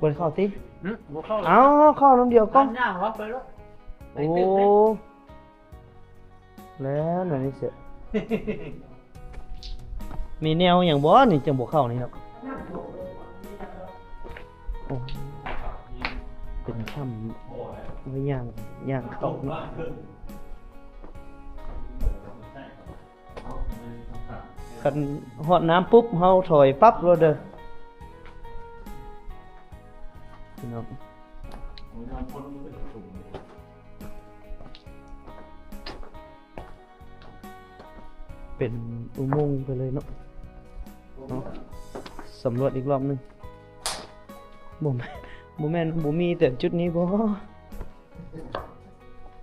ບໍ່ໄດ້ເຂົ້າຕິ? ຫຶ? ບໍ່ເຂົ້າ. ເອົ້າ ເຂົ້ານຳດຽວກ່ອນ. ຍ່າງເຂົ້າໄປໂລດ. ໂອ້ ແລ້ວນະນີ້ເສຍ ມີແນວຫຍັງບໍ່ນີ້ ຈັ່ງບໍ່ເຂົ້ານີ້ເນາະ? ໂອ້ ເປັນຖ້ຳ ໄວ້ຍ່າງ ຍ່າງເຂົ້າເນາະ. ຄັນຮອດນ້ຳປຸບ ເຮົາຖອຍປັບໂລດເດີ ພີ່ນ້ອງ. ເປັນອຸໂມງໄປເລີຍເນາະ ເນາະ ສຳຫຼວດອີກລອບໜຶ່ງ. ບໍ່ແມ່ນ ບໍ່ແມ່ນ ບໍ່ມີແຕ່ຈຸດນີ້ບໍ່?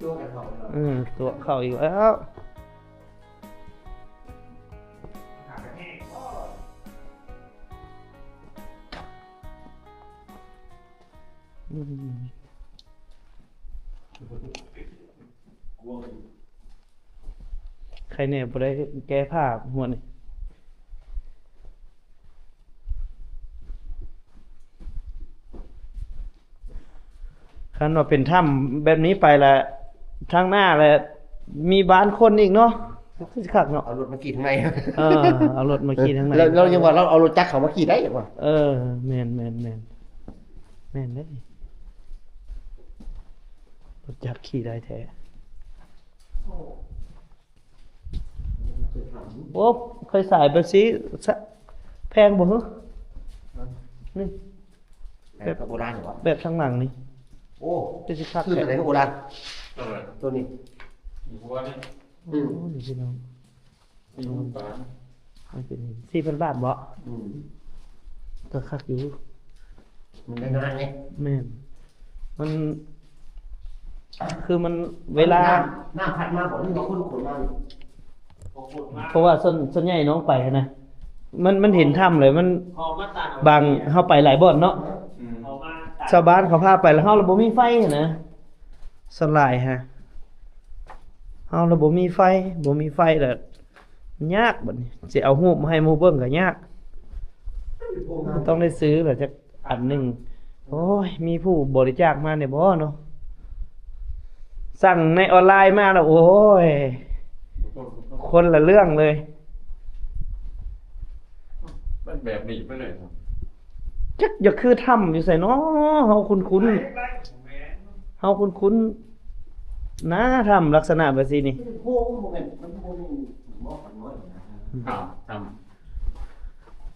ຕົວະເຂົ້າ ເອີ ຕົວະເຂົ້າອີກແລ້ວ. ອືມ ໃຄແນ່ບໍ່ໄດ້ແກ້ຜ້າຫົວນີ້. ຄັນວ່າເປັນຖ້ຳແບບນີ້ໄປລະ ທາງໜ້າລະມີບ້ານຄົນອີກເນາະ ຄືຊິຄັກເນາະ. ເອົາລົດມາຂີ່ທາງໃນ ເອີ ເອົາລົດມາຂີ່ທາງໃນ. ແລ້ວ ແລ້ວຍັງວ່າລາວເອົາລົດຈັກເຂົ້າມາຂີ່ໄດ້ຫວາ? ເອີ ແມ່ນໆໆ ແມ່ນເດ້ ລົດຈັກຂີ່ໄດ້ແທ້. ໂອ້ ເຄີຍສາຍແບບຊີ້ ສະ ແພງບໍ່ຫື? ນີ້ ແບບ ແບບໂບລານຫວາ? ແບບທາງຫຼັງນີ້. ໂອ້ ຄືຊິຄັກ ຄືແບບໂບລານ ໂຕນີ້. ໂອ້ ນີ້ພີ່ນ້ອງ ສີ່ພັນບາດ ມັນເປັນສີ່ພັນບາດບໍ່? ອືມ ກໍຄັກຢູ່ ມັນໄດ້ງ່າຍເດ້. ແມ່ນ ມັນ ຄືມັນເວລາ ນ້ຳ ນ້ຳພັດມາບໍ່ ຫຼືວ່າຄົນຂົນມານີ້? ເພາະວ່າສ່ວນ ສ່ວນໃຫຍ່ນ້ອງໄປຫັ້ນນະ ມັນ ມັນເຫັນຖ້ຳເລີຍ ມັນບາງ ເຮົາໄປຫຼາຍບ່ອນເນາະ ອືມ ຊາວບ້ານເຂົາພາໄປ ແລ້ວເຮົາລະບໍ່ມີໄຟຫັ້ນນະ ສ່ວນຫຼາຍຫັ້ນ ເຮົາລະບໍ່ມີໄຟ ບໍ່ມີໄຟລະ ຍາກບັດນີ້ ຊິເອົາຮູບມາໃຫ້ໝູ່ເບິ່ງກໍຍາກ ຕ້ອງໄດ້ຊື້ລະຈັກອັນໜຶ່ງ. ໂອ້ຍ ມີຜູ້ບໍລິຈາກມາແດ່ບໍ່ເນາະ? ສັ່ງໃນອອນລາຍມາລະ ໂອ້ຍ ຄົນລະເລື່ອງເລີຍ. ມັນແບບນີ້ໄປເລີຍ ຈັກຢາກຄືຖ້ຳຢູ່ໃສເນາະ? ເຮົາຄຸ້ນໆ ເຮົາຄຸ້ນໆ ນາ ຖ້ຳລັກສະນະແບບຊີ້ນີ້ ໂອ້ ບໍ່ແມ່ນ ມັນບໍ່ແມ່ນ ບໍ່ ມັນນ້ອຍນະ ຖ້ຳ ຖ້ຳ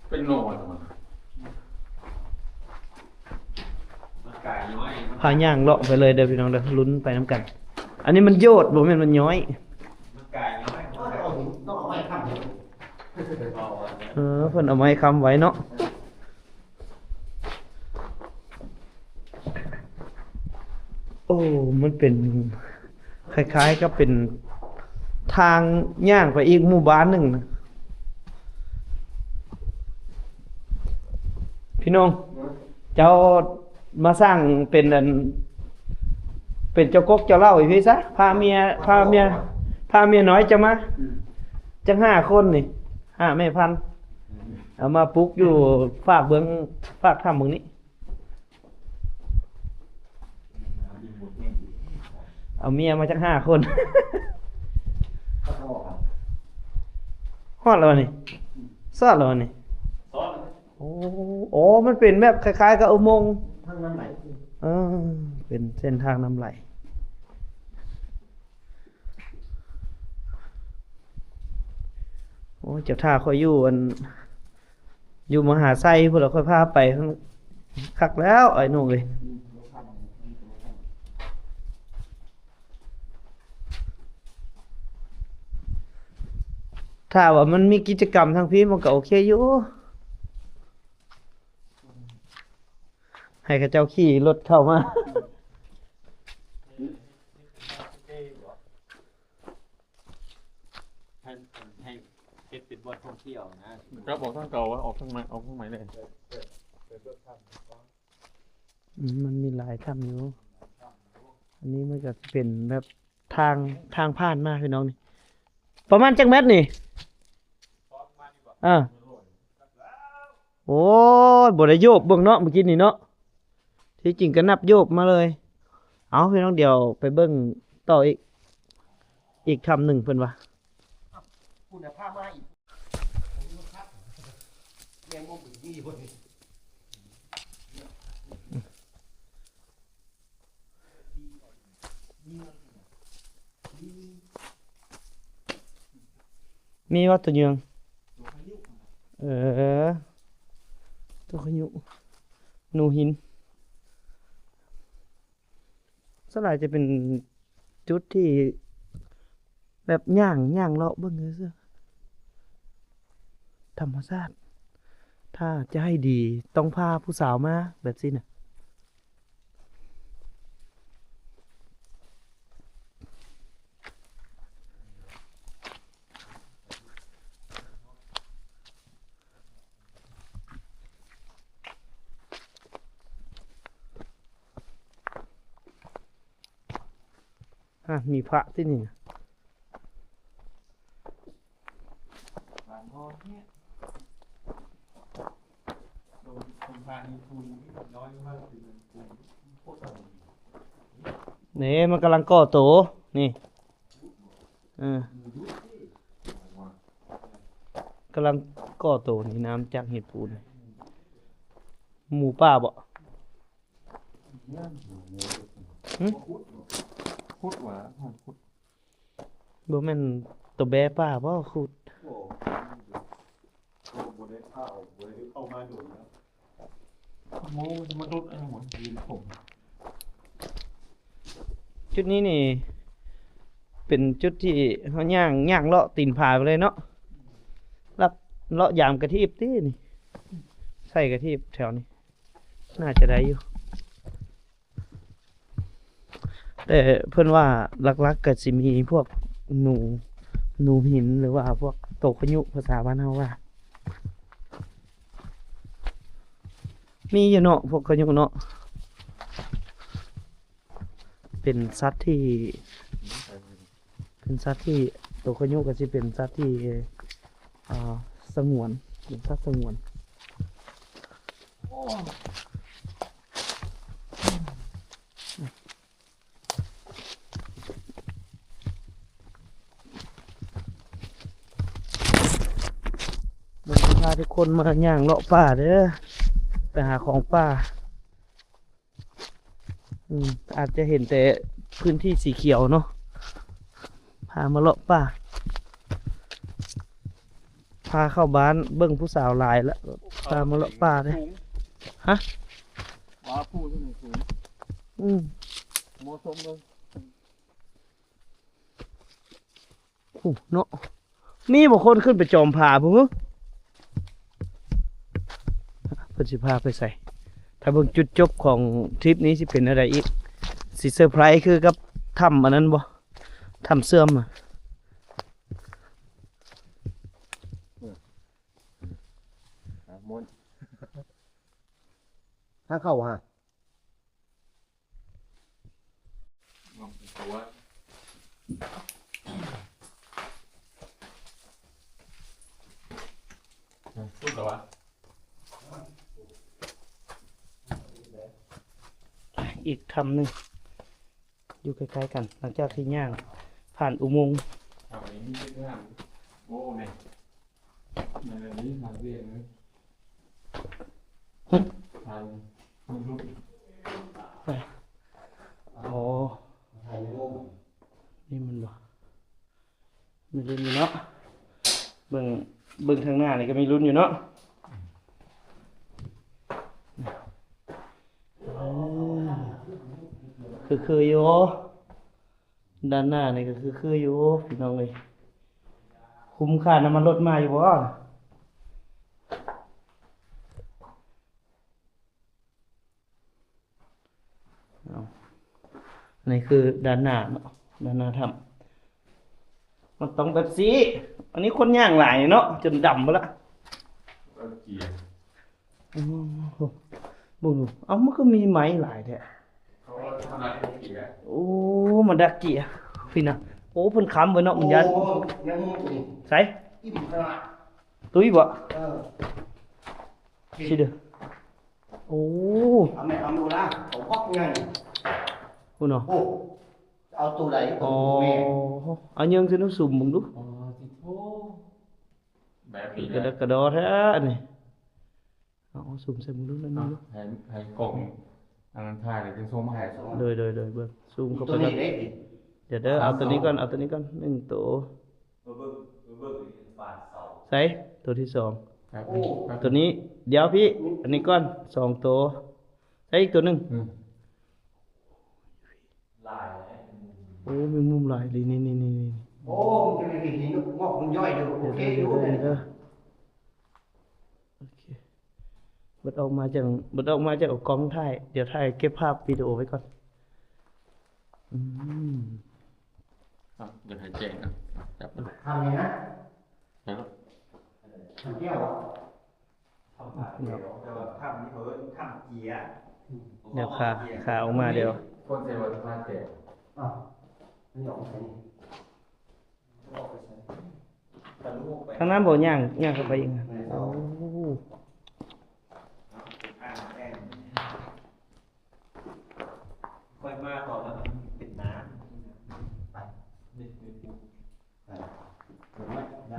ເປັນໜໍ່ ມັນກາຍນ້ອຍ ພາຍ່າງເລາະໄປເລີຍເດີພີ່ນ້ອງເດີ ລຸ້ນໄປນຳກັນ. ອັນນີ້ມັນໂຍດ ບໍ່ແມ່ນມັນຍ້ອຍ ມັນກາຍນ້ອຍ ຕ້ອງເອົາຫີນ ຕ້ອງເອົາໄມ້ຄ້ຳ ເອີ ເພິ່ນເອົາໄມ້ຄ້ຳໄວ້ເນາະ. ໂອ້ ມັນເປັນຄ້າຍໆກັບເປັນທາງຍ່າງໄປອີກໝູ່ບ້ານໜຶ່ງນະ ພີ່ນ້ອງ. ເຈົ້າມາສ້າງເປັນອັນ ເປັນເຈົ້າກົກເຈົ້າເຫຼົ່າອີກພີ້ຊະ ພາເມຍ ພາເມຍ ພາເມຍນ້ອຍເຈົ້າມາ ອືມ ຈັກຫ້າຄົນນີ້ ຫ້າແມ່ພັນ ອືມ ເອົາມາປຸກຢູ່ຟາກເບື້ອງ ຟາກຖ້ຳເບື້ອງນີ້. ເອົາເມຍມາຈັກຫ້າຄົນ. ຮອດແລ້ວນີ້ ຊອດແລ້ວນີ້. ໂອ້ ໂອ້ ມັນເປັນແບບຄ້າຍໆກັບອຸໂມງທາງນ້ຳໄຫຼ. ເອີ ເປັນເສັ້ນທາງນ້ຳໄຫຼ. ໂອ້ຍ ເຈົ້າ ຖ້າຂ້ອຍຢູ່ອັນ ຢູ່ມະຫາໄຊພຸ້ນລະ ຂ້ອຍພາໄປ ຄັກແລ້ວອ້າຍໜຸ່ມເອີຍ. ຖ້າວ່າມັນມີກິດຈະກຳທາງພີ້ ມັນກໍໂອເຄຢູ່ ໃຫ້ເຂົາເຈົ້າຂີ່ລົດເຂົ້າມາ. ໃຫ້ ໃຫ້ເຮັດເປັນບ່ອນທ່ອງທ່ຽວນະ. ກັບອອກທາງເກົ່າ ອອກທາງໃໝ່ ອອກທາງໃໝ່ເລີຍ. ອືມ ມັນມີຫຼາຍຖ້ຳຢູ່. ອັນນີ້ມັນກໍເປັນແບບທາງ ທາງຜ່ານມາ ພີ່ນ້ອງນີ້. ປະມານຈັກແມັດນີ້? ອ່າ ໂອ້ຍ ບໍ່ໄດ້ໂຍບເບິ່ງເນາະ ເມື່ອກີ້ນີ້ເນາະ ທີ່ຈິງກໍນັບໂຍບມາເລີຍ. ເອົາ ພີ່ນ້ອງ ດຽວໄປເບິ່ງຕໍ່ອີກ ອີກຖ້ຳໜຶ່ງເພິ່ນວ່າ. ມີວ່າຕົວເຍືອງ ເອີ ຕົວຂະຍຸ ໜູຫີນ. ສ່ວນຫຼາຍຈະເປັນຈຸດທີ່ແບບຍ່າງ ຍ່າງເລາະເບິ່ງຊື່ໆ ທຳມະຊາດ. ຖ້າຈະໃຫ້ດີຕ້ອງພາຜູ້ສາວມາແບບຊີ້ນະ. ຮະ ມີພະທີ່ນີ້ນະ. ນີ້ ມັນກຳລັງກໍ່ໂຕ ນີ້ ເອີ ກຳລັງກໍ່ໂຕ ນີ້ ນ້ຳຈາກເຫດປູນ. ໝູປ່າບໍ? ຫື? ຂຸດຫວາ? ຂຸດ ບໍ່ແມ່ນໂຕແບ້ປ່າບໍຂຸດ? ບໍ່ ບໍ່ໄດ້ເຂົ້າ ບໍ່ໄດ້ເຂົ້າມາດົນແລ້ວ. ໂອ້ ມັນມາດຸດອັນນີ້ໝົດ ຢືນຜົມ. ຈຸດນີ້ນີ້ເປັນຈຸດທີ່ເຮົາຍ່າງ ຍ່າງເລາະຕີນຜາໄປເລີຍເນາະ. ລັກເລາະຢາມກະທີບຕິນີ້ ໃສ່ກະທີບແຖວນີ້ ໜ້າຈະໄດ້ຢູ່. ແຕ່ເພິ່ນວ່າຫຼັກໆກໍຊິມີພວກໜູ ໜູຫີນ ຫຼືວ່າພວກໂຕຂະຍຸ ພາສາບ້ານເຮົາວ່າ ມີຢູ່ເນາະ ພວກຂະຍຸເນາະ. ເປັນສັດທີ່ ເປັນສັດທີ່ ໂຕຂະຍຸກໍຊິເປັນສັດທີ່ ອ່າ ສະຫງວນ ເປັນສັດສະຫງວນ. ເບິ່ງ ຊິພາທຸກຄົນມາຍ່າງເລາະປ່າເດີ ໄປຫາຂອງປ່າ. ອືມ ອາດຈະເຫັນແຕ່ພື້ນທີ່ສີຂຽວເນາະ. ພາມາເລາະປ່າ ພາເຂົ້າບ້ານ ເບິ່ງຜູ້ສາວຫຼາຍລະ ພາມາເລາະປ່າເດ້. ຮະ? ວ້າ ພູນີ້ສູງ. ອືມ ເໝາະສົມເລີຍ. ໂອ້ ເນາະ ມີບໍ່ຄົນຂຶ້ນໄປຈອມຜາພຸ້ນ? ເພິ່ນຊິພາໄປໃສ? ຖ້າເບິ່ງຈຸດຈົບຂອງທຣິບນີ້ຊິເປັນແນວໃດອີກ? ຊິເຊີໄພຣຄືກັບຖ້ຳອັນນັ້ນບໍ່? ຖ້ຳເຊື່ອມ. ທາງເຂົ້າຫາ ອີກຖ້ຳໜຶ່ງ ຢູ່ໃກ້ໆກັນ ຫຼັງຈາກທີ່ຍ່າງຜ່ານອຸໂມງ. ຖ້ຳນີ້ມີເຈັດງາມ. ໂອ້ ແມ່ນ. ແມ່ນອັນນີ້ທາງວຽງເລີຍ. ຫຶ? ທາງ ໄປ ອໍ ນີ້ມັນບໍ່ ມີລຸ້ນຢູ່ເນາະ. ເບິ່ງ ເບິ່ງທາງໜ້ານີ້ກໍມີລຸ້ນຢູ່ເນາະ. ເອີ ຄືໆຢູ່. ດ້ານໜ້ານີ້ກໍຄືໆຢູ່ ພີ່ນ້ອງເອີຍ. ຄຸ້ມຄ່ານ້ຳມັນລົດມາຢູ່ບໍ່? ເອົາ ອັນນີ້ຄືດ້ານໜ້າເນາະ ດ້ານໜ້າຖ້ຳ. ມັນຕ້ອງແບບຊີ້ ອັນນີ້ຄົນຍ່າງຫຼາຍເນາະ ຈົນດຳເບິດລະ. ເອົາເກຍ ໂອ້ໂຫ ເບິ່ງດູ ເອົ້າ ມັນຄືມີໄມ້ຫຼາຍແທ້? ເຂົາວ່າເຂົານັດໃຫ້ເກຍ. ໂອ້ ມັນດັກເກຍ ພີ່ນະ. ໂອ້ ເພິ່ນຄ້ຳໄວ້ເນາະ ມັນຢ້ານ. ໂອ້ ແມງມຸມຕົວນີ້ ໃສ? ອີ່ມຂະໜາດ ຕຸ້ຍບໍ່? ເອີ ຊິເດີ. ໂອ້ ເອົາແມ່ ເອົາໂລລະ ເອົາບັກໃຫຍ່ພຸ້ນເນາະ. ໂອ້ ເອົາໂຕໃດ? ອໍ ໂຕແມ່ ເອົາເຍິງໃສ່ນ້ຳຊຸມເບິ່ງດູ. ອໍ ຕິໂທ ແບບນີ້ ກະດະກະດໍແທ້ອັນນີ້. ເອົາ ເອົາຊູມໃສ່ເບິ່ງດູໜ້ອຍໜຶ່ງດູ. ໃຫ້ ໃຫ້ກ້ອງອັນນັ້ນຖ່າຍແລ້ວຈຶ່ງສົ່ງມາໃຫ້. ໂດຍ ໂດຍ ໂດຍ ເບິ່ງ ຊູມເຂົ້າໄປກ່ອນ. ດຽວເດີ ເອົາໂຕນີ້ກ່ອນ ເອົາໂຕນີ້ກ່ອນ ໜຶ່ງໂຕ. ມາເບິ່ງ ມາເບິ່ງ ໃສ? ໂຕທີສອງ ໂຕນີ້. ດຽວພີ່ ອັນນີ້ກ່ອນ ສອງໂຕ. ໃສອີກໂຕໜຶ່ງ? ອືມ ຫຼາຍແລ້ວ ໂອ້ ແມງມຸມຫຼາຍເລີຍ ນີ້ໆໆໆ. ໂອ້ ມັນຈະໄດ້ເຫັນງອກມັນຍ່ອຍຢູ່. ໂອເຄຢູ່. ໂອເຄ ເບິດອອກມາຈັ່ງ ເບິດອອກມາຈັ່ງເອົາກ້ອງຖ່າຍ. ດຽວຖ່າຍເກັບພາບວິດີໂອໄວ້ກ່ອນ. ອືມ ອ່ະ ດຽວໃຫ້ແຈ້ງນະ ຈັບ ທຳນີ້ນະ ໃສ່ລົດ ທຳແກ້ວ ທຳແກ້ວ ແຕ່ວ່າທຳນີ້ເອີ້ນທຳເຈຍ. ດຽວຂາ ຂາອອກມາ ດຽວ ຄົນໃສ່ວ່າທຳແກ້ວ. ອ້າວ ມັນອອກໄປໃສນີ້? ທາງນັ້ນບໍ່? ຍ່າງ ຍ່າງເຂົ້າໄປອີກ. ໂອ້ ຂ້ອຍມາຕອນນັ້ນເປັນນ້ຳ.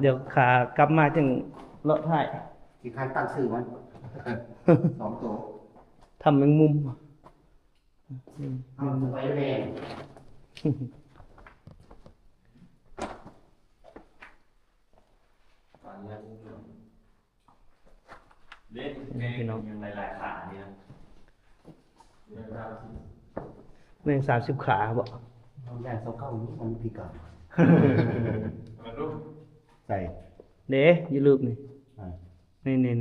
ດຽວຂາກັບມາຈຶ່ງເລາະຖ່າຍ. ຂີ້ຄ້ານຕັ້ງຊື່ມັນ ສອງໂຕ ຖ້ຳແມງມຸມ. ອືມ ເອົາໄປແມ່ນ ເດ້ ພີ່ນ້ອງ ແມງຫຍັງຫຼາຍໆຂານີ້ນະ? ແມງສາມສິບຂາບໍ? ແມງສອງເກົ້ານີ້ມັນພິການ ໃສ່ ເດ້ ຢູ່ລຶກນີ້. ອ່າ ນີ້ໆໆໆ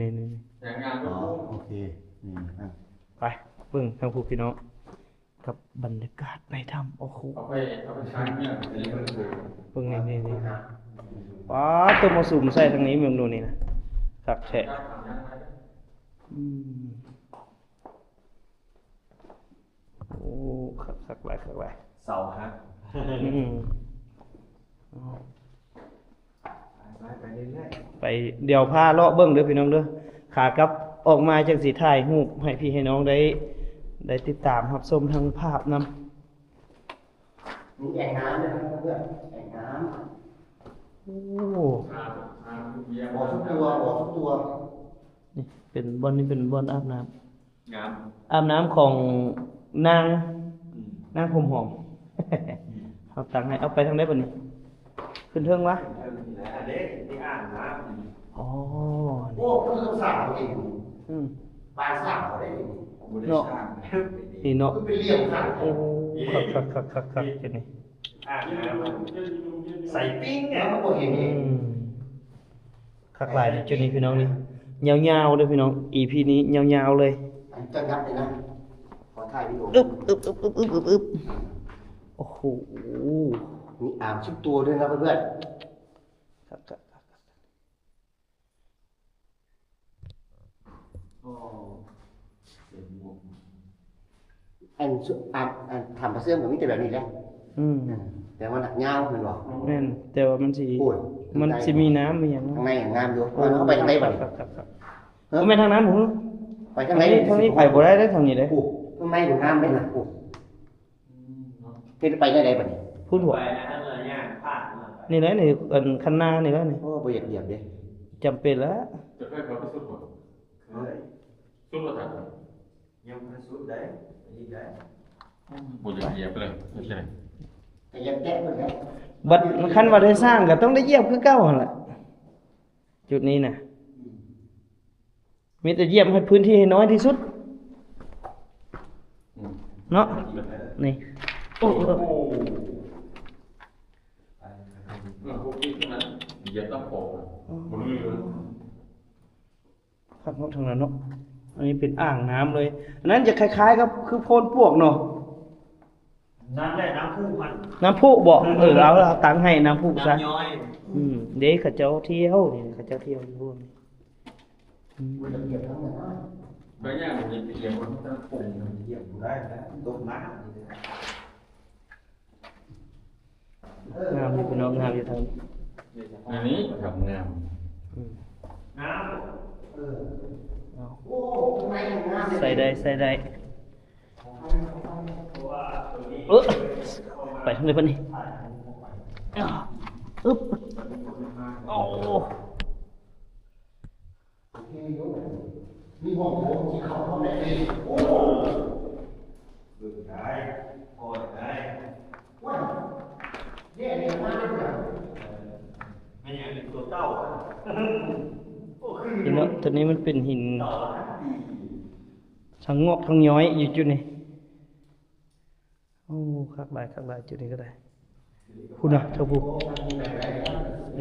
ແມງງາມ. ອໍ ໂອເຄ ນີ້ ອ່າ ໄປເບິ່ງທາງພຸ້ນ ພີ່ນ້ອງ. ກັບບັນຍາກາດໃນຖ້ຳ. ໂອ້ໂຫ ເອົາໄປ ເອົາໄປທາງເມືອງ ເບິ່ງນີ້ໆໆ ປາດໂຕ ມາຊູມໃສ່ທາງນີ້ເບິ່ງດູນີ້ນະ ຄັກແທ້. ອືມ ໂອ້ ຄັກໆຫຼາຍ ຄັກຫຼາຍ. ເສົາຫັກ. ອືມ ໄປ ໄປເລື້ອຍໆ ໄປ ດຽວພາເລາະເບິ່ງເດີພີ່ນ້ອງເດີ. ຂາກັບອອກມາຈັ່ງຊິຖ່າຍຮູບໃຫ້ພີ່ໃຫ້ນ້ອງໄດ້ ໄດ້ຕິດຕາມຮັບຊົມທັງພາບນຳ. ມີແອ່ງນ້ຳດ້ວຍເພື່ອນ ແອ່ງນ້ຳ. ໂອ້ ບໍ່ສຸດຕົວ ບໍ່ສຸດຕົວ. ນີ້ເປັນບ່ອນ ນີ້ເປັນບ່ອນອາບນ້ຳ. ງາມ ອາບນ້ຳຂອງນາງ ອືມ ນາງຜົມຫອມ. ອືມ ເຮົາຕັ້ງໃຫ້ ເອົາໄປທາງໃດບັດນີ້? ຂຶ້ນເທິງວະ? ຂຶ້ນເທິງນີ້ແຫຼະ ອັນເດ້ ມີອ່າງນ້ຳ. ອໍ ໂອ້ ເພິ່ນສ້າງເອງ. ອືມ ບ້ານສ້າງເຂົາໄດ້ນີ້ ບໍ່ໄດ້ສ້າງ. ນີ້ເນາະ ຄືເປັນຫຼ່ຽມຂ້າງ. ໂອ້ ຄັກໆໆໆ ຈຸດນີ້ ອ່າງນ້ຳ ໃສ່ປີ້ງແລ້ວມັນບໍ່ເຫັນ. ອືມ ຄັກຫຼາຍເດ້ຈຸດນີ້ພີ່ນ້ອງນີ້. ຍາວໆເດີພີ່ນ້ອງ ອີພີນີ້ຍາວໆເລີຍ. ອັນຈັກນັບນີ້ນະ ຂໍຖ່າຍວິດີໂອ. ອຶບ ອຶບ ອຶບ ອຶບ ອຶບ ອຶບ. ໂອ້ໂຫ ມີອ່າງສຸດຕົວດ້ວຍນະເພື່ອນ. ຄັກໆໆໆ. ອໍ ເປັນໝວກ. ອັນ ອັນ ອັນຖ້ຳຜາເຊື່ອມກໍມີແຕ່ແບບນີ້ແຫຼະ. ອືມ ເອີ ແຕ່ວ່າໜັກຍາວແມ່ນບໍ່? ແມ່ນ ແຕ່ວ່າມັນຊິ ໂອ້ຍ ມັນຊິມີນ້ຳມີຫຍັງເນາະ. ຂ້າງໃນງາມຢູ່. ໂອ້ ເຮົາໄປທາງໃດບັດນີ້? ຄັກໆໆ ບໍ່ແມ່ນທາງນັ້ນຫວາ? ໄປທາງໃດ? ທາງນີ້ ທາງນີ້ໄປບໍ່ໄດ້ເດ້ ທາງນີ້ເດ້. ໂອ້ ທາງໃນກໍງາມເດ້ນະ. ໂອ້ ເຮັດໄປແນວໃດບັດນີ້? ພຸ້ນບໍ? ໄປນະ ທາງເຮືອຍ່າງຜ່ານເນາະ. ນີ້ແຫຼະນີ້ ອັນ ຄັນນານີ້ແຫຼະນີ້. ໂອ້ ບໍ່ຢາກຢຽບເດ້. ຈຳເປັນແລ້ວ. ຈະເຄີຍເຂົ້າໄປສຸດບໍ່? ເຄີຍ. ສຸດບໍ່ທັນ? ຍັງບໍ່ທັນສຸດໃດ. ອີກໃດ. ບໍ່ຢາກຢຽບເລີຍ. ເຮັດຈັ່ງໃດ? ກໍຢາກແຕະເບິ່ງແຫຼະ. ບັດຄັນວ່າໄດ້ສ້າງກໍຕ້ອງໄດ້ຢຽບຄືເກົ່າຫັ້ນແຫຼະ ຈຸດນີ້ນະ. ອືມ ມີແຕ່ຢຽບໃຫ້ພື້ນທີ່ໃຫ້ນ້ອຍທີ່ສຸດ ອືມ ເນາະ. ນີ້ ໂອ້ໂຫ ເອີ ພວກນີ້ນະ ຢຽບຕາມຂອບ ບໍ່ເຫຼືອ. ຄັກເນາະ ທາງນັ້ນເນາະ. ອັນນີ້ເປັນອ່າງນ້ຳເລີຍ. ອັນນັ້ນຈະຄ້າຍໆກັບຄືໂພນປວກເນາະ. ນັ້ນແຫຼະ ນ້ຳພຸຫັ້ນ. ນ້ຳພຸບໍ? ເອີ ເອົາ ເອົາຕັ້ງໃຫ້ນ້ຳພຸຊະ. ນ້ຳຍ້ອຍ. ອືມ ເດ້ ເຂົາເຈົ້າທ່ຽວນີ້ ເຂົາເຈົ້າທ່ຽວຢູ່. ອືມ ມັນຈະປຽກທັງນັ້ນນະ. ບາງຢ່າງມັນຈະປຽກ ມັນຕ້ອງປຸງ ມັນຈະຢຽບບໍ່ໄດ້ນະ ຕົກນ້ຳ. ງາມຢູ່ພີ່ນ້ອງ ງາມຢູ່ທາງນີ້ ອັນນີ້ກໍທຳງາມ ອືມ ງາມ ເອີ ເອົາ ໂອ້ ໃສ່ໄດ້ ໃສ່ໄດ້ ເອີ ໄປທາງໃດບັດນີ້ ອຶບ ໂອ້ ມີຫ້ອງໂຖງທີ່ເຂົ້າຫ້ອງໄດ້ເອງ ໂອ້ ເບິ່ງໄດ້ ພໍໄດ້ ວ້າ ແຍກກັນມາເລີຍ ແມ່ນຫຍັງ ເປັນຕົວເກົ່າ ໂອ້ ຄື ເຫັນເນາະ ຕົວນີ້ມັນເປັນຫີນ ເກົ່າຫຼາຍປີ ທັງງອກທັງຍ້ອຍຢູ່ຈຸດນີ້. ໂອ້ ຄັກຫຼາຍ ຄັກຫຼາຍ ຈຸດນີ້ກໍໄດ້ ພຸ້ນນະ ເທິງພຸ້ນ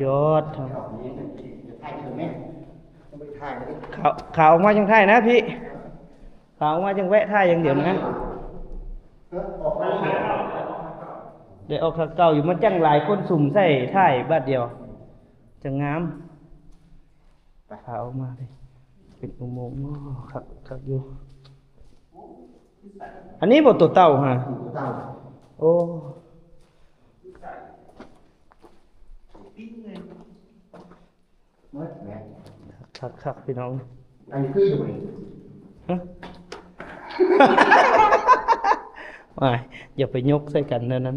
ຍອດ ຂາວ ຂາວອອກມາຈັ່ງຖ່າຍນະພີ່ ຂາວອອກມາຈັ່ງແວະຖ່າຍຢ່າງດຽວນະ ໄດ້ອອກທາງເກົ່າຢູ່ ມັນຈັ່ງຫຼາຍຄົນສຸມໃສ່ຖ່າຍບາດດຽວ ຈັ່ງງາມ ຂາວອອກມາເດ້ ເປັນອຸໂມງ ໂອ້ ຄັກ ຄັກຢູ່. ອັນນີ້ບໍ່ຕົວເຕົ່າຫະ ຕົວເຕົ່າ ໂອ້ ຄັກໆໆ ພີ່ນ້ອງ ອັນນີ້ຄືຢູ່ບໍ່ນີ້ ຮະ ວ້າຍ ຢ່າໄປຍົກໃສ່ກັນແນວນັ້ນ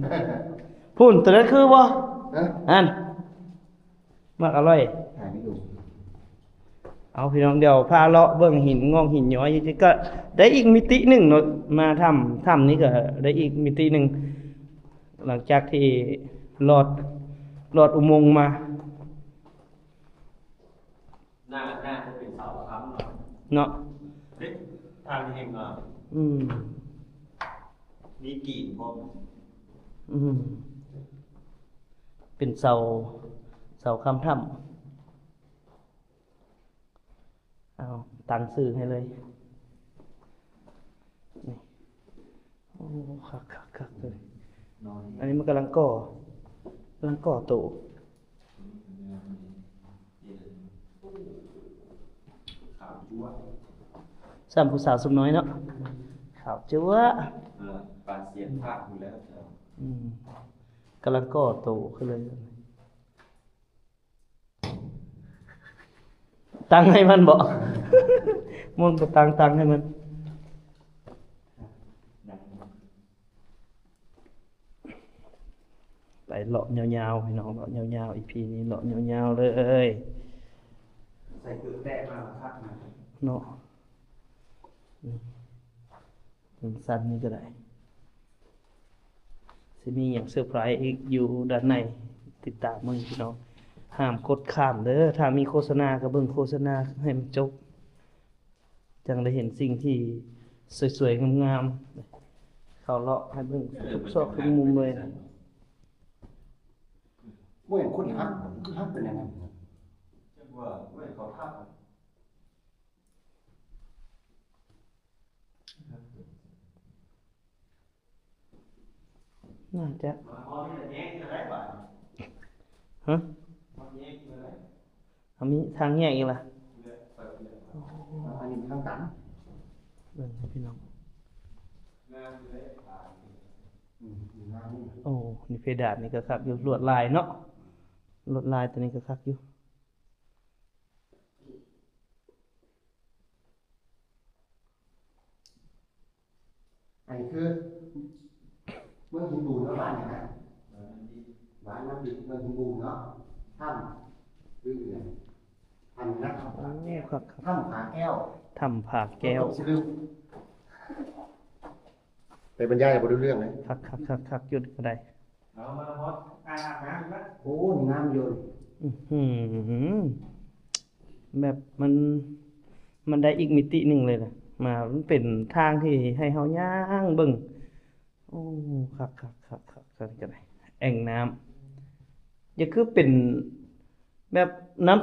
ພຸ້ນ ຕົວນັ້ນຄືບໍ່ ຮະ ອັນ ມັກອະລ່ອຍ ຖ່າຍວິດີໂອ ເອົາ ພີ່ນ້ອງ ດຽວພາເລາະເບິ່ງຫີນງອກຫີນຍ້ອຍ ກໍໄດ້ອີກມິຕິໜຶ່ງເນາະ ມາຖ້ຳ ຖ້ຳນີ້ກໍໄດ້ອີກມິຕິໜຶ່ງ ຫຼັງຈາກທີ່ລອດ ລອດອຸໂມງມາ ໜ້າ ໜ້າຈະເປັນເສົາຄ້ຳເນາະ ເນາະ ເດ້ ທາງນີ້ແຮງງາມ ອືມ ມີຕີນພ້ອມ ອືມ ເປັນເສົາ ເສົາຄ້ຳຖ້ຳ ເອົາ ຕັ້ງຊື່ໃຫ້ເລີຍ ນີ້ ໂອ້ ຄັກໆໆເລີຍ ອັນນີ້ມັນກຳລັງກໍ່ ກຳລັງກໍ່ໂຕ ຂາວຈັ້ວ ສ່ຳຜູ້ສາວສົມນ້ອຍເນາະ ຂາວຈັ້ວ ເອີ ປານສຽນພາກຢູ່ແລ້ວ ອືມ ກຳລັງກໍ່ໂຕຂຶ້ນເລີຍ ຕັ້ງໃຫ້ມັນບໍ? ມັນບໍ່ຕັ້ງ ຕັ້ງໃຫ້ມັນ ໄປເລາະຍາວໆ ພີ່ນ້ອງ ເລາະຍາວໆ ອີພີນີ້ເລາະຍາວໆເລີຍ ໃສ່ເກີບແຕະມາຄັກນະ ເນາະ ອືມ ຈັ່ງຊັ້ນນີ້ກໍໄດ້ ຊິມີຫຍັງເຊີໄພຣອີກຢູ່ດ້ານໃນ ຕິດຕາມເບິ່ງພີ່ນ້ອງ ຫ້າມກົດຂ້າມເດີ ຖ້າມີໂຄສະນາກໍເບິ່ງໂຄສະນາໃຫ້ມັນຈົບ ຈັ່ງໄດ້ເຫັນສິ່ງທີ່ສວຍໆງາມໆ ເຂົ້າເລາະໃຫ້ເບິ່ງທຸກຊອກທຸກມຸມເລີຍ ບໍ່ເຫັນຄົນຮັກ ຄືຮັກເປັນຫຍັງ ຈັກວ່າ ບໍ່ເຫັນເຂົາທັກ ໜ້າຈະ ຮະ ເອົາມີທາງແຍກອີກລະ ອັນນີ້ທາງຕັນ ເບິ່ງໃຫ້ພີ່ນ້ອງ ອືມ ໂອ້ ນີ້ເພດານນີ້ກໍຄັກຢູ່ ລວດລາຍເນາະ ລວດລາຍຕົວນີ້ກໍຄັກຢູ່. ອັນນີ້ຄືເມືອງຫີນບູນເນາະ ບ້ານຫຍັງນະ? ບ້ານນ້ຳດິບ ເມືອງຫີນບູນເນາະ ຖ້ຳ ຫຼື ຖ້ຳນະ ໂອ້ ຄັກໆ ຖ້ຳຜາແກ້ວ ຖ້ຳຜາແກ້ວ ໄປບັນຍາຍບໍ່ຮູ້ເລື່ອງເລີຍ ຄັກໆໆໆ ຢູ່ກໍໄດ້. ເອົາມາຮອດອ່າງອາບນ້ຳລະ ໂອ້ ງາມຢູ່ ອື້ຫື ແບບມັນ ມັນໄດ້ອີກມິຕິໜຶ່ງເລີຍນະ ມາ ມັນເປັນທາງທີ່ໃຫ້ເຮົາຍ່າງເບິ່ງ ໂອ້ ຄັກໆໆໆ ກັນກໍໄດ້ ແອ່ງນ້ຳ ຢ່າຄືເປັນ ແບບນ້ຳ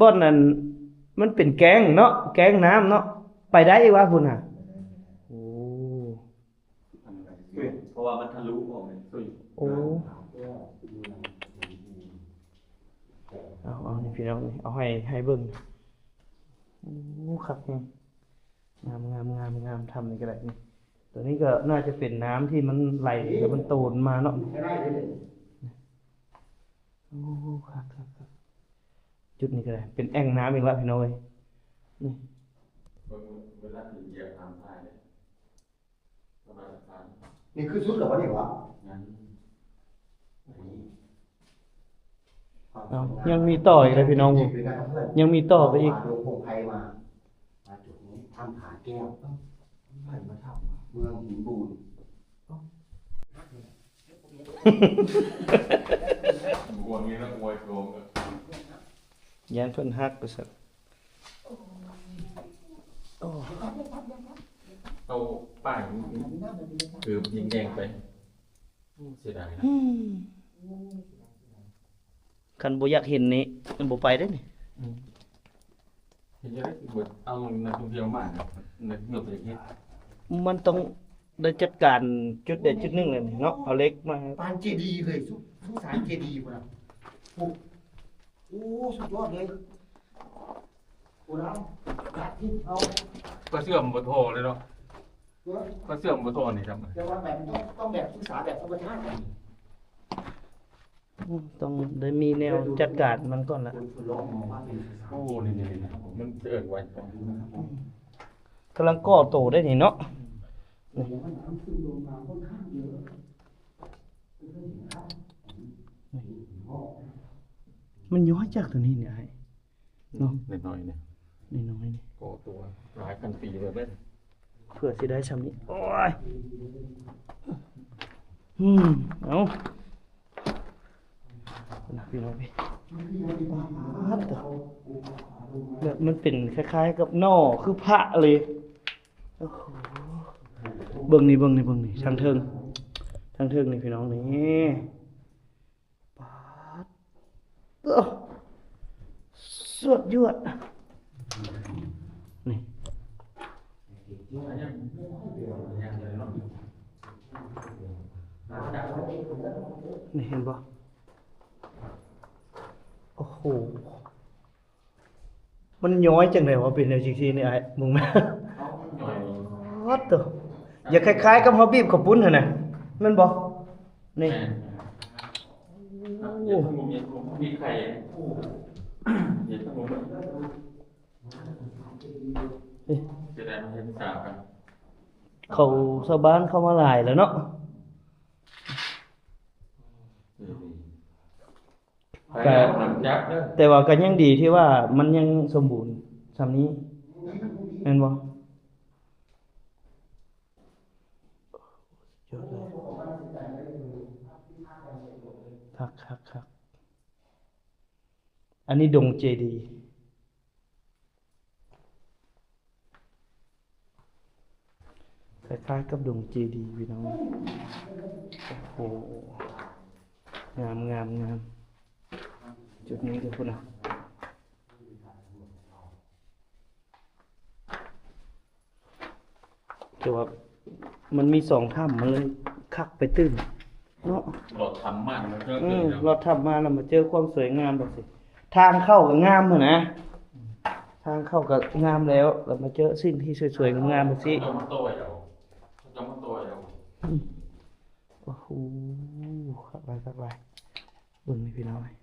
ບ່ອນນັ້ນ ມັນເປັນແກ້ງເນາະ ແກ້ງນ້ຳເນາະ ໄປໄດ້ວ່າພຸ້ນນະ ໂອ້ ເພາະວ່າມັນທະລຸອອກເລີຍ ໂອ້ ເອົາ ເອົາ ນີ້ພີ່ນ້ອງ ນີ້ ເອົາໃຫ້ ໃຫ້ເບິ່ງ ໂອ້ ຄັກແຮງ ງາມໆໆ ຖ້ຳນີ້ກໍໄດ້ນີ້ ຕົວນີ້ກໍໜ້າຈະເປັນນ້ຳທີ່ມັນໄຫຼ ແລ້ວມັນໂຕນມາເນາະ ໄດ້ເລີຍ ນີ້ ໂອ້ ຄັກໆໆ ຈຸດນີ້ກໍໄດ້ ເປັນແອ່ງນ້ຳອີກແລ້ວພີ່ນ້ອງເອີຍ ນີ້ ເວລາທີ່ຢຽບນ້ຳຖ່າຍເດ້ ສະບາຍໆ ນີ້ຄືສຸດແລ້ວບໍ່ນີ້ຫວາ? ຍັງ ເອົ້າ ຍັງມີຕໍ່ອີກເດ້ພີ່ນ້ອງ ຍັງມີຕໍ່ໄປອີກ ເອົາ ມາຈຸດນີ້ ຖ້ຳຜາແກ້ວ ເມືອງຫີນບູນ ຢ້ານເພິ່ນຮັກວ່າຊັ້ນ ໂອ້ ເອົາປ້າຍຄືຍິງແດງໄປ ເສຍດາຍນະ ອືມ ຄັນບໍ່ຢາກເຫັນນີ້ ມັນບໍ່ໄປເດ້ນີ້ ອືມ ເຫັນຈັ່ງໃດຄືບໍ່ເອົານັກທ່ອງທ່ຽວມາ ນັກທ່ອງທ່ຽວໄປເຮັດ ມັນຕ້ອງໄດ້ຈັດການຈຸດໃດຈຸດໜຶ່ງແຫຼະນີ້ເນາະ ເອົາເຫຼັກມາ ປານເຈດີເລີຍ ສຸ ສຸສານເຈດີພຸ້ນນະ ໂອ້ ໂອ້ ສຸດຍອດເລີຍ ໂອ້ ລາວ ກາດທີ່ເຮົາ ປາເຊື່ອມບໍ່ທໍ່ເລີຍເນາະ ເອີ ປາເຊື່ອມບໍ່ທໍ່ນີ້ທຳ ແຕ່ວ່າແບບ ຕ້ອງ ຕ້ອງແບບສຶກສາແບບທຳມະຊາດ ອືມ ຕ້ອງໄດ້ມີແນວຈັດການມັນກ່ອນລະ ໂອ້ ນີ້ໆ ມັນເອີ້ນວ່າ ອືມ ກຳລັງກໍ່ໂຕໄດ້ນີ້ເນາະ ມັນຍ້ອຍຈາກໂຕນີ້ນີ້ອ້າຍ ເນາະ ນ້ອຍໆ ນີ້ ນ້ອຍໆ ນີ້ ກໍ່ຕົວຫຼາຍພັນປີແລ້ວເດ້ ເພື່ອຊິໄດ້ຊ່ຳນີ້ ໂອ້ຍ ອືມ ເອົາ ນະ ພີ່ນ້ອງເອີຍ ປາດໂທ້ ແບບມັນເປັນຄ້າຍໆກັບໜໍ່ຄືພະເລີຍ ໂອ້ໂຫ ເບິ່ງນີ້ ເບິ່ງນີ້ ເບິ່ງນີ້ ທາງເທິງ ທາງເທິງນີ້ ພີ່ນ້ອງ ນີ້ ປາດໂທ້ ສຸດຍອດ ນີ້ ນີ້ເຫັນບໍ່? ໂອ້ໂຫ ມັນຍ້ອຍຈັ່ງໃດວະ ເປັນແນວຈັ່ງຊີ້ນີ້ອ້າຍ ເບິ່ງມາ ເອົ້າ ມັນຍ້ອຍ ປາດໂທ້ ຢາກຄ້າຍໆກັບເຮົາບີບເຂົ້າປຸ້ນຫັ້ນນະ ແມ່ນບໍ່? ນີ້ ແມ່ນ ໂອ້ ມີໄຂ່ ເອີ ເສຍດາຍມາເຮັດສາວກັນ ເຂົາຊາວບ້ານເຂົ້າມາຫຼາຍແລ້ວເນາະ ເອີ ແຕ່ ແຕ່ວ່າກໍຍັງດີທີ່ວ່າມັນຍັງສົມບູນຊ່ຳນີ້ ແມ່ນບໍ່? ຍອດເລີຍ ຄັກໆໆ ອັນນີ້ດົງເຈດີ ຄ້າຍໆກັບດົງເຈດີພີ່ນ້ອງ ໂອ້ໂຫ ງາມໆໆ ຈຸດນີ້ເດີພຸ້ນນະ ແຕ່ວ່າມັນມີສອງຖ້ຳ ມັນເລີຍຄັກໄປຕື່ມເນາະ ລອດຖ້ຳມາແລ້ວມາເຈີ ເອີ ລອດຖ້ຳມາແລ້ວມາເຈີຄວາມສວຍງາມແບບຊີ້ ທາງເຂົ້າກໍງາມຫັ້ນນະ ທາງເຂົ້າກໍງາມແລ້ວ ແລ້ວມາເຈີສິ່ງທີ່ສວຍໆງາມໆແບບຊີ້ ເຂົາເຈົ້າມາຕໍ່ເອົາ ເຂົາເຈົ້າມາຕໍ່ເອົາ ອືມ ໂອ້ໂຫ ຄັກຫຼາຍ ຄັກຫຼາຍ ເບິ່ງນີ້ພີ່ນ້ອງ ມັນ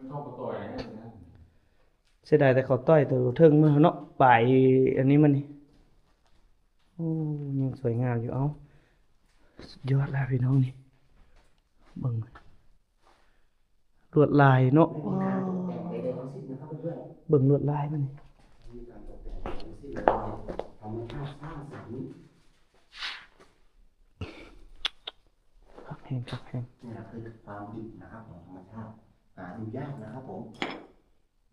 ເຂົ້າມາຕໍ່ເອົາ ເສຍດາຍແຕ່ເຂົາຕ່ອຍໂຕເທິງມາເນາະ ປາຍອັນນີ້ມັນນີ້ ໂອ້ ຍັງສວຍງາມຢູ່ ເອົ້າ ສຸດຍອດແລ້ວພີ່ນ້ອງນີ້ ເບິ່ງ ລວດລາຍເນາະ ເບິ່ງລວດລາຍມັນນີ້ ຄັກແຮງ ຄັກແຮງ ນີ້ແຫຼະຄືຄວາມດິບນະຄັບ ຂອງທຳມະຊາດ ຫາດູຍາກນະຄັບຜົມ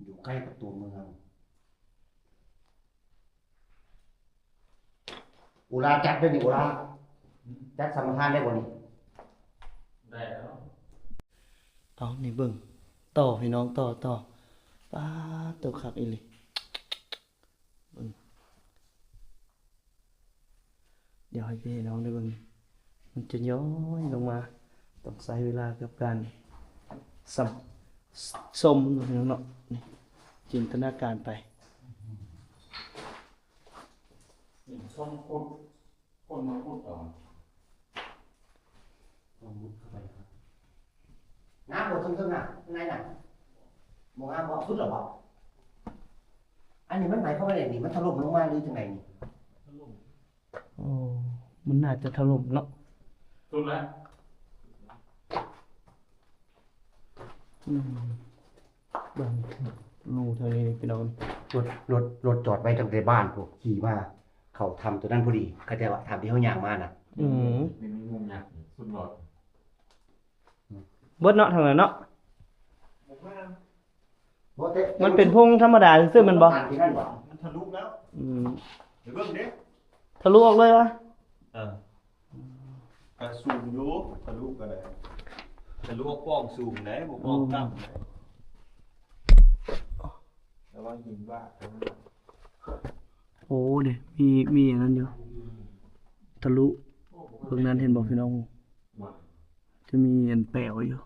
ຢູ່ໃກ້ກັບຕົວເມືອງ. ໂອລາຈັດເດີນີ້ ໂອລາ ຈັດສຳປະທານໄດ້ບໍ່ນີ້? ໄດ້ແລ້ວ ເອົາ ນີ້ເບິ່ງ ຕໍ່ພີ່ນ້ອງ ຕໍ່ ຕໍ່ ປາດໂທ້ ຄັກອີ່ຫຼີ ເບິ່ງ ດຽວໃຫ້ພີ່ນ້ອງໄດ້ເບິ່ງ ມັນຈະຍ້ອຍລົງມາ ຕ້ອງໃຊ້ເວລາກັບການສຳ ຊົມເນາະພີ່ນ້ອງເນາະ ນີ້ ຈິນຕະນາການໄປ ນີ້ ຊ່ອງຂຸດ ຄົນມາຂຸດເອົາ ລອງມຸດເຂົ້າໄປຄັບ. ເທິງໆນະ ຂ້າງໃນນະ ບໍ່ງາມບໍ່? ສຸດແລ້ວບໍ່? ອັນນີ້ມັນໝາຍຄວາມວ່າແນວນີ້ ມັນຖະຫຼົ່ມລົງມາ ຫຼື ຈັ່ງໃດນີ້? ໂອ້ ມັນໜ້າຈະຖະຫຼົ່ມເນາະ. ສຸດແລ້ວ. ອືມ ເບິ່ງຮູທາງນີ້ພີ່ນ້ອງ. ລົດ ລົດ ລົດຈອດໄວ້ຕັ້ງແຕ່ບ້ານພຸ້ນ ຂີ່ມາເຂົ້າຖ້ຳຕົວນັ້ນພໍດີ ເຂົ້າໃຈວ່າ ຖ້ຳທີ່ເຮົາຍ່າງມານະ. ອືມ ມີ ມີມຸມຫຍັງສຸດຍອດ. ເບິດເນາະ ທາງນັ້ນເນາະ. ບໍ່ແຕ່ ມັນເປັນໂພງທຳມະດາຊື່ໆ ແມ່ນບໍ່? ມັນທະລຸແລ້ວ. ອືມ ໄປເບິ່ງເດ້. ທະລຸອອກເລີຍວະ? ເອີ ກະສູງຢູ່ ທະລຸກະໄດ້. ທະລຸອອກປ້ອງສູງໄດ໋ ບໍ່ປ້ອງຕ່ຳໄດ໋. ອືມ ລະວັງຫີນບາດ. ໂອ້ ນີ້ ມີ ມີອັນນັ້ນຢູ່ ທະລຸເບິ່ງນັ້ນ ເຫັນບໍ່ພີ່ນ້ອງ? ຈະມີອັນແປວຢູ່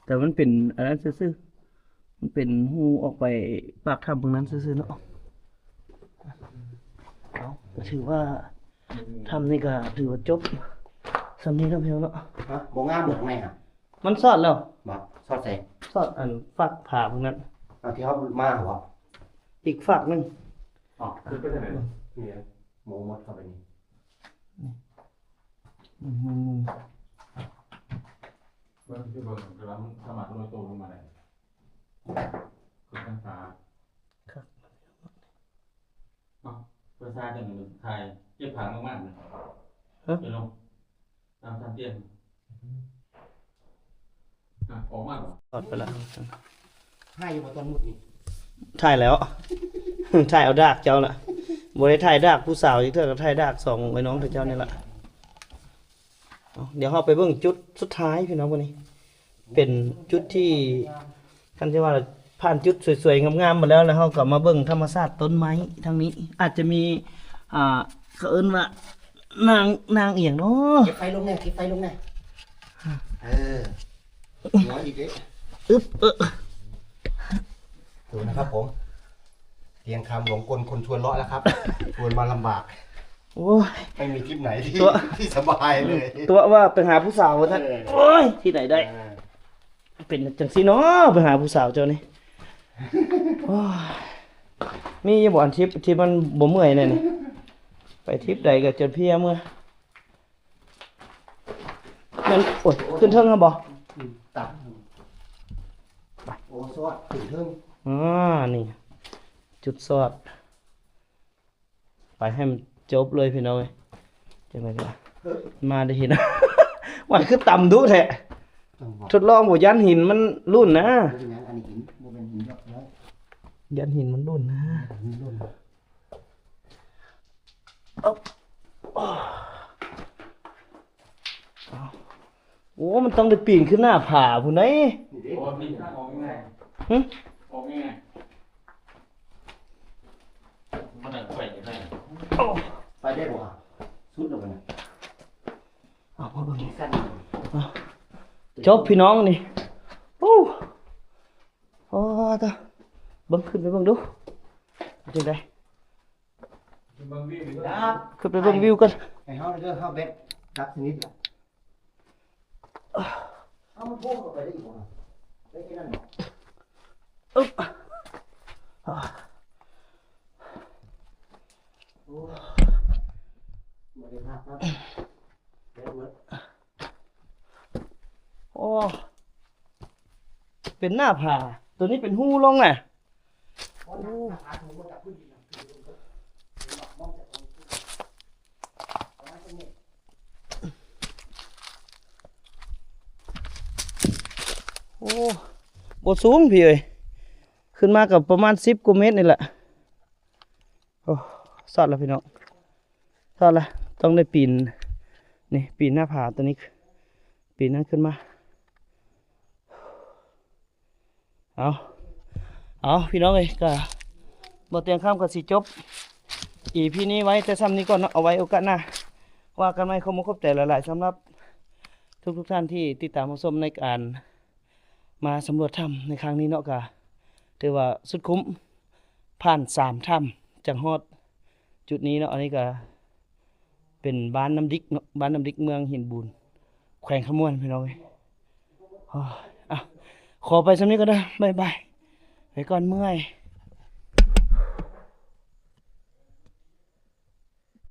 ແຕ່ມັນເປັນອັນນັ້ນຊື່ໆ ມັນເປັນຮູອອກໄປປາກຖ້ຳເບິ່ງນັ້ນຊື່ໆເນາະ. ເອົາ ກະຖືວ່າຖ້ຳນີ້ກະຖືວ່າຈົບສ່ຳນີ້ເນາະພີ່ນ້ອງເນາະ. ຮະ ບໍ່ງາມບໍ່ ຂ້າງໃນຫັ້ນ? ມັນຊອດແລ້ວ. ບໍ່ ຊອດໃສ? ຊອດອັນຟາກຜາເບິ່ງນັ້ນ. ເອົາ ທີ່ເຮົາມາບໍ? ອີກຟາກໜຶ່ງ. ອໍ ຂຶ້ນໄປທາງໃດ? ນີ້ ໝູໝົດເຂົ້າໄປນີ້. ນີ້ ໝູ ໝູ ໝູ ເບິ່ງ ຄືເບິ່ງ ກຳລັງສາມາດໂລຍໂຕລົງມາໄດ້. ຄືກັນສາ ຄັກ ເນາະ ພາສາຈັ່ງນີ້ມັນຖ່າຍເກັບຜ້າງາມໆນະ. ຮະ ໄປລົງ ຕາມທາງຕຽງ ອະ ອອກມາບໍ່? ອອກໄປແລ້ວ. ຖ່າຍຢູ່ບໍ່ຕອນມຸດນີ້? ຖ່າຍແລ້ວ ຖ່າຍເອົາດາກເຈົ້າລະ ບໍ່ໄດ້ຖ່າຍດາກຜູ້ສາວຈັກເທື່ອ ກະຖ່າຍດາກສອງໄອ້ນ້ອງເຈົ້ານີ້ລະ. ເອົາ ດຽວເຮົາໄປເບິ່ງຈຸດສຸດທ້າຍພີ່ນ້ອງ ບາດນີ້ເປັນຈຸດທີ່ ຄັນຊິວ່າຜ່ານຈຸດສວຍໆງາມໆມາແລ້ວ ແລ້ວເຮົາກະມາເບິ່ງທຳມະຊາດຕົ້ນໄມ້ທາງນີ້ ອາດຈະມີ ອ່າ ເຂົາເອີ້ນວ່ານາງ ນາງອີ່ຫຍັງເນາະ? ເກັບໄຟລົງແດ່ ເກັບໄຟລົງແດ່. ເອີ ຫົວອີກເດ້. ອຶບ ເອີ ດູນະຄັບຜົມ ຕຽງຄຳຫຼວງກົນຄົນຊວນເລາະແລ້ວຄັບ ຊວນມາລຳບາກ. ໂອ້ຍ ໄມ່ມີທິບໄຫນທີ່ ຕົວະ ທີ່ສະບາຍເລີຍ. ຕົວະວ່າໄປຫາຜູ້ສາວວ່າຊັ້ນ. ເອີ ໂອ້ຍ ທີ່ໃດໄດ້ ເອີ ເປັນຈັ່ງຊີ້ເນາະ ໄປຫາຜູ້ສາວເຈົ້ານີ້. ໂອ້ຍ ມີຢູ່ບໍ່ອັນທິບທີ່ມັນບໍ່ເມື່ອຍແດ່ນີ້? ໄປທິບໃດກະຈົນເພຍເມື່ອ. ແມ່ນ ໂອ້ຍ ຂຶ້ນເທິງຫັ້ນບໍ່? ອືມ ຕັດ ໂອ້ ຊອດຂຶ້ນເທິງ. ອາ ນີ້ ຈຸດຊອດ ໄປໃຫ້ມັນຈົບເລີຍພີ່ນ້ອງເອີຍ. ຈັ່ງໃດກະມາໄດ້ເຫັນ ມັນຄືຕ່ຳດຸແທ້. ທົດລອງບໍ່ ຢ້ານຫີນມັນຫຼຸ້ນນະ. ບໍ່ເປັນຫຍັງ ອັນນີ້ຫີນ ບໍ່ແມ່ນຫີນດອກ. ຢ້ານຫີນມັນຫຼຸ້ນນະ. ໂອ້ ມັນຕ້ອງໄດ້ປີນຂຶ້ນໜ້າຜາພຸ້ນໃດ໋. ນີ້ເດ້ ໂອ້ ມີທາງອອກງ່າຍ. ຫຶ ອອກງ່າຍ. ມັນໄປໄດ້ ໂອ້ ໄປໄດ້ບໍ່? ສຸດແລ້ວນະ. ເອົາ ມາເບິ່ງ ສັ້ນ ເອົາ ຈົບພີ່ນ້ອງນີ້. ໂອ້ ໂອ້ ຕາ ເບິ່ງ ຂຶ້ນໄປເບິ່ງດູ ເປັນຈັ່ງໃດ? ຂຶ້ນໄປເບິ່ງວິວກ່ອນ. ໃຫ້ເຮົາເດີ ເຮົາແບັດດັບຊະນິດລະ. ເອົາ ມັນໂພງເຂົ້າໄປໄດ້ອີກບໍ່? ໄດ້ແຄ່ນັ້ນບໍ່? ອຶບ ໂອ້ ບໍ່ໄດ້ພັກເນາະ ແບັດເບິດ. ໂອ້ ເປັນໜ້າຜາ ໂຕນີ້ເປັນຮູລົງນະ. ໂອ້ ບໍ່ສູງພີ່ເອີຍ ຂຶ້ນມາກະປະມານສິບກວ່າເມັດນີ້ແຫຼະ. ໂອ້ ຊອດລະພີ່ນ້ອງ ຊອດລະ ຕ້ອງໄດ້ປີນ ນີ້ ປີນໜ້າຜາໂຕນີ້ ປີນນັ້ນຂຶ້ນມາ. ເອົາ ເອົາ ພີ່ນ້ອງເອີຍ ກະ ບໍ່ຕຽງຄຳກະຊິຈົບອີພີນີ້ໄວ້ແຕ່ຊ່ຳນີ້ກ່ອນເນາະ ເອົາໄວ້ໂອກາດໜ້າວ່າກັນໃໝ່. ຂໍຂອບໃຈຫຼາຍໆ ສຳລັບທຸກໆທ່ານທີ່ຕິດຕາມຮັບຊົມໃນການມາສຳຫຼວດຖ້ຳໃນຄັ້ງນີ້ເນາະ ກະຖືວ່າສຸດຄຸ້ມ ຜ່ານສາມຖ້ຳຈັ່ງຮອດຈຸດນີ້ເນາະ. ອັນນີ້ກະ ເປັນບ້ານນ້ຳດິກເນາະ ບ້ານນ້ຳດິກ ເມືອງຫີນບູນ ແຂວງຄຳມ່ວນ ພີ່ນ້ອງເອີຍ. ໂອ້ຍ ເອົາ ຂໍໄປສ່ຳນີ້ກ່ອນເດີ ບາຍບາຍ ໄປກ່ອນ ເມື່ອຍ.